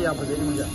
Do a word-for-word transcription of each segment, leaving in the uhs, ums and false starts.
ꯌꯥꯝ ꯐꯖꯩ ꯃꯣꯏꯁꯦ꯫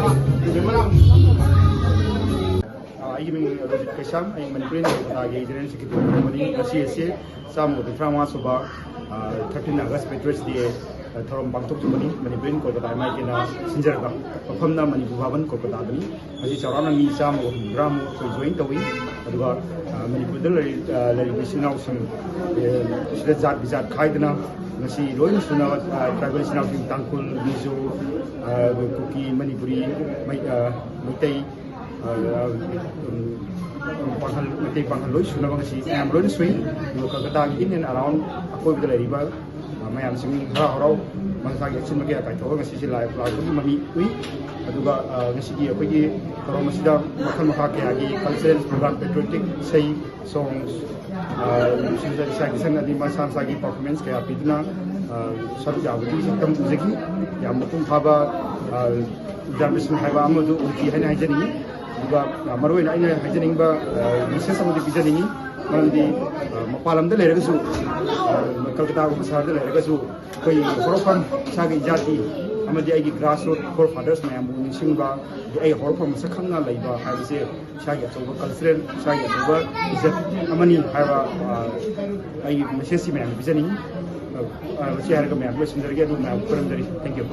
ꯑ, ꯑꯩꯒꯤ ꯃꯤꯡ ꯔꯣꯖꯤꯠ ꯀꯩꯁꯥꯝ, ꯑꯩ ꯃꯅꯤꯄꯨꯔꯤ ꯅꯥꯒꯥꯒꯤ ꯖꯦꯅꯔꯦꯜ ꯁꯦꯀ꯭ꯔꯦꯇꯔꯤ ꯑꯃꯅꯤ꯫ ꯉꯁꯤ ꯑꯁꯤ ꯆꯥꯝꯃꯒ ꯀꯨꯟꯊ꯭ꯔꯥ ꯃꯉꯥ ꯁꯨꯕ, ꯑ, thirteen August Patriots Day, ꯑ, ꯊꯧꯔꯝ ꯄꯥꯡꯊꯣꯛꯆꯕꯅꯤ꯫ ꯃꯅꯤꯄꯨꯔꯤ ꯀꯣꯜꯀꯇꯥ ꯑꯦꯝ ꯑꯥꯏ ꯀꯦꯅ ꯁꯤꯟꯖꯔꯒ, ꯃꯐꯝꯅ ꯃꯅꯤꯄꯨꯔ ꯚꯕꯟ ꯀꯣꯜꯀꯇꯥꯗꯅꯤ꯫ ꯉꯁꯤ ꯆꯥꯎꯔꯥꯛꯅ ꯃꯤ ꯆꯥꯝꯃꯒ ꯍꯨꯝꯐꯨꯇꯔꯥꯃꯨꯛ ꯑꯩꯈꯣꯏ ꯖꯣꯏꯟ ꯇꯧꯏ꯫ ꯑꯗꯨꯒ, ꯑ, ꯃꯅꯤꯄꯨꯔꯗ ꯂꯩꯔꯤ-, ꯑ, ꯂꯩꯔꯤꯕ ꯏꯆꯤꯜ ꯏꯅꯥꯎꯁꯤꯡ, ꯑ, ꯁꯤꯗ ꯖꯥꯠ ꯕꯤꯖꯥꯠ ꯈꯥꯏꯗꯅ ꯉꯁꯤ ꯂꯣꯏꯅ ꯁꯨꯅꯕ, ꯑ, ꯇ꯭ꯔꯥꯏꯕꯦꯜ ꯏꯆꯤꯜ ꯏꯅꯥꯎꯁꯤꯡ, ꯇꯥꯡꯈꯨꯜ, ꯃꯤꯖꯣ, ꯑ, ꯀꯨꯀꯤ, ꯃꯅꯤꯄꯨꯔꯤ, ꯃꯩ-, ꯑ, ꯃꯩꯇꯩ, ꯑ, ꯎꯝ, ꯄꯥꯡꯒꯜ, ꯃꯩꯇꯩ ꯄꯥꯡꯒꯜ ꯂꯣꯏ ꯁꯨꯅꯕ ꯉꯁꯤ ꯃꯌꯥꯝ ꯂꯣꯏꯅ ꯁꯨꯏ꯫ ꯑꯗꯨꯒ ꯀꯜꯀꯇꯥꯒꯤ in and around ꯑꯀꯣꯏꯕꯗ ꯂꯩꯔꯤꯕ, ꯑ, ꯃꯌꯥꯝꯁꯤꯡ ꯍꯔꯥꯎ ꯍꯔꯥꯎ ꯃꯁꯥꯒꯤ ꯑꯆꯤꯟꯕ ꯀꯌꯥ ꯀꯥꯏꯊꯣꯛꯑꯒ ꯉꯁꯤꯁꯦ ꯂꯥꯏ ꯂꯥꯛꯄꯒꯤ ꯃꯃꯤ ꯎꯏ꯫ ꯑꯗꯨꯒ, ꯑ, ꯉꯁꯤꯒꯤ ꯑꯩꯈꯣꯏꯒꯤ ꯊꯧꯔꯝ ꯑꯁꯤꯗ ꯃꯈꯜ ꯃꯈꯥ ꯀꯌꯥꯒꯤ cultural program, patriotic ꯏꯁꯩ, songs, ꯑ, ꯏꯁꯥꯒꯤ ꯁꯪ ꯑꯗꯤ ꯃꯁꯥ ꯃꯁꯥꯒꯤ performance ꯀꯌꯥ ꯄꯤꯗꯨꯅ, ꯑ, ꯁꯔꯨꯛ ꯌꯥꯕꯒꯤ ꯁꯛꯇꯝ ꯎꯖꯈꯤ꯫ ꯌꯥꯝ ꯃꯄꯨꯡ ꯐꯥꯕ, ꯑ, examination ꯍꯥꯏꯕ ꯑꯃꯗꯨ ꯑꯣꯏꯈꯤ ꯍꯥꯏꯅ ꯍꯥꯏꯖꯅꯤꯡꯉꯤ꯫ ꯑꯗꯨꯒ, ꯑ, ꯃꯔꯨꯑꯣꯏꯅ ꯑꯩꯅ ꯍꯥꯏꯖꯅꯤꯡꯕ, ꯑ, message ꯑꯃꯗꯤ ꯄꯤꯖꯅꯤꯡꯉꯤ꯫ ꯃꯔꯝꯗꯤ, ꯑ, ꯃꯄꯥꯟ ꯂꯝꯗ ꯂꯩꯔꯒꯁꯨ, ꯑ, ꯀꯜꯀꯇꯥꯒꯨꯝꯕ ꯁꯍꯔꯗ ꯂꯩꯔꯒꯁꯨ ꯑꯩꯈꯣꯏꯒꯤ ꯍꯧꯔꯛꯐꯝ, ꯏꯁꯥꯒꯤ ꯏꯖꯥꯇꯤ ꯑꯃꯗꯤ ꯑꯩꯒꯤ grassroot forefathers ꯃꯌꯥꯝꯕꯨ ꯅꯤꯡꯁꯤꯡꯕ, ꯑꯗꯒꯤ ꯑꯩ ꯍꯧꯔꯛꯐꯝ ꯃꯁꯛ ꯈꯪꯅ ꯂꯩꯕ ꯍꯥꯏꯕꯁꯦ ꯏꯁꯥꯒꯤ ꯑꯆꯧꯕ cultural, ꯏꯁꯥꯒꯤ ꯑꯆꯧꯕ ꯏꯖꯠ ꯑꯃꯅꯤ ꯍꯥꯏꯕ, ꯑ, ꯑꯩꯒꯤ message ꯁꯤ ꯃꯌꯥꯝꯗ ꯄꯤꯖꯅꯤꯡꯉꯤ꯫ ꯑ, ꯑ, ꯃꯁꯤ ꯍꯥꯏꯔꯒ ꯃꯌꯥꯝ ꯂꯣꯏꯁꯤꯟꯖꯔꯒꯦ, ꯑꯗꯨ ꯃꯌꯥꯝ ꯈꯨꯔꯨꯝꯖꯔꯤ꯫ Thank you꯫